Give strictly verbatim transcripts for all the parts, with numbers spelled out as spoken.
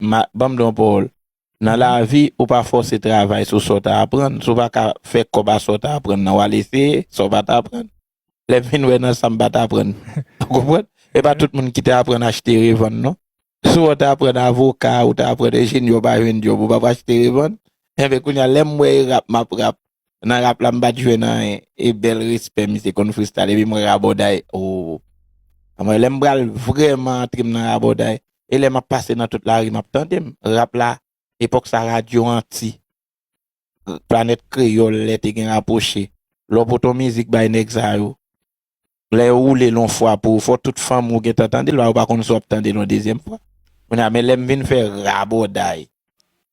ma- ban m di yon pawòl. Nan lavi, ou pa fòse travay sou sa w ta aprann. Si w pa ka fè kòb a sa w ta aprann nan, w al eseye sa w pa t aprann. Lè m vin wè nan sa m pa t aprann. Ou konprann? E pa tout moun ki te aprann achte revann, non. Si w te aprann avoka, ou te aprann enjenyè, w pa jwenn djòb, ou p ap achte revann. Enben, kounye a, lè m wè e rap m ap rap, nan rap la, m pa t jwenn anyen. E bèl respè, misye konn freestyle, epi m wè rabòday, o. Mwen, lè m pral vrèman antre m nan rabòday, e lè m ap pase nan tout lari, m ap tande m. Rap la, epòk sa, radyo anti, Planèt Kreyòl, lè te gen rapwoche. Lè w pote yon mizik bay nèg sa yo, lè yo woule l yon fwa pou ou, fò tout fanmi w gentan tande l, pa ou pa konn si w ap tande l yon dezyèm fwa. Kounye a, men lè m vin fè rabòday,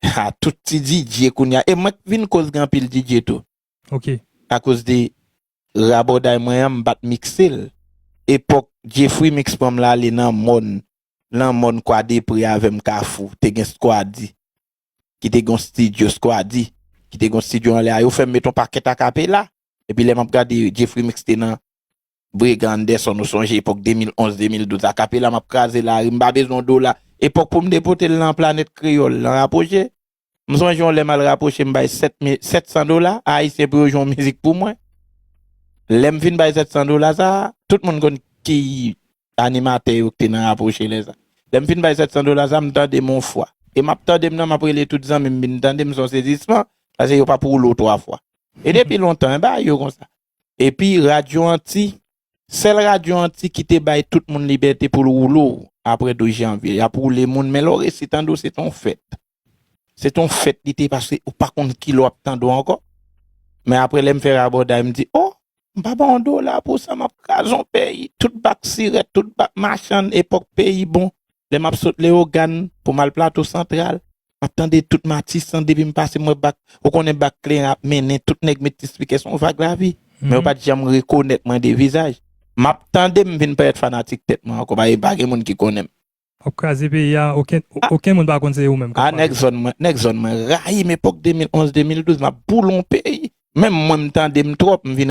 a tout ti D J kounye a, e mwen k vin koz gen anpil D J tou. Ok. Akoz de rabòday mwen an, m pa t mikse l. Epòk Jeffrey Mix pran m l ale nan mòn, nan mòn Kwadepre avè m Kafou, te gen Squaddy, ki te gen yon stidyo Squaddy, ki te gen yon stidyo anlè a, yo fè m met yon pakèt akapela. Epi lè m ap gade Jeffrey Mix te nan Brega Anderson, ou sonje epòk de mil onz, de mil douz, akapela m ap kraze lari, m pa bezwen yon dola. Epòk pou m te pote l nan Planèt Kreyòl, nan rapwoche, m sonje yon lè m al rapwoche, m bay sèt mil, sèt san dola a Ayisyen pou yo jwe yon mizik pou mwen. Lè m fin bay sèt san dola sa a, tout moun konn ki animatè yo ki te nan rapwoche lè sa. Lè m fin bay sèt san dola sa, m tande m yon fwa. E m ap tande m nan, m ap rele tout zanmi m vin tande m, se yon sezisman, paske yo p ap woule w twa fwa. E depi lontan, e bagay yo konsa. Epi radyo anti, sèl radyo anti ki te bay tout moun libète pou l woule w apre douz janvye. Y ap woule moun, men lè w resi tande w, se t on fèt. Se t on fèt li te ye paske ou pa konn kilè w ap tande w ankò. Men apre lè m fè rabòday, m di, o, m pa ba yon dola pou sa, m ap kraze yon peyi. Tout bak sirèt, tout bak machann, epòk peyi bon. Lè m ap sot Leyogàn pou m al Plato Santral, m ap tande tout Matisan depi m pase m wè bak. Ou konnen bak kleren ap mennen, tout nèg met ti spikè, se yon vag lavi. Men yo pa t janm rekonèt mwen de vizaj. M ap tande m vin parèt fanatik tèt mwen ankò, pa, pa gen moun ki konnen m. W ap kraze peyi a, okenn, okenn moun pa konn se ou menm k ap A, nèg zòn mwen, nèg zòn mwen rayi m epòk de mil onz, de mil douz, m ap boule yon peyi. Menm mwen, m tande m twòp, m vin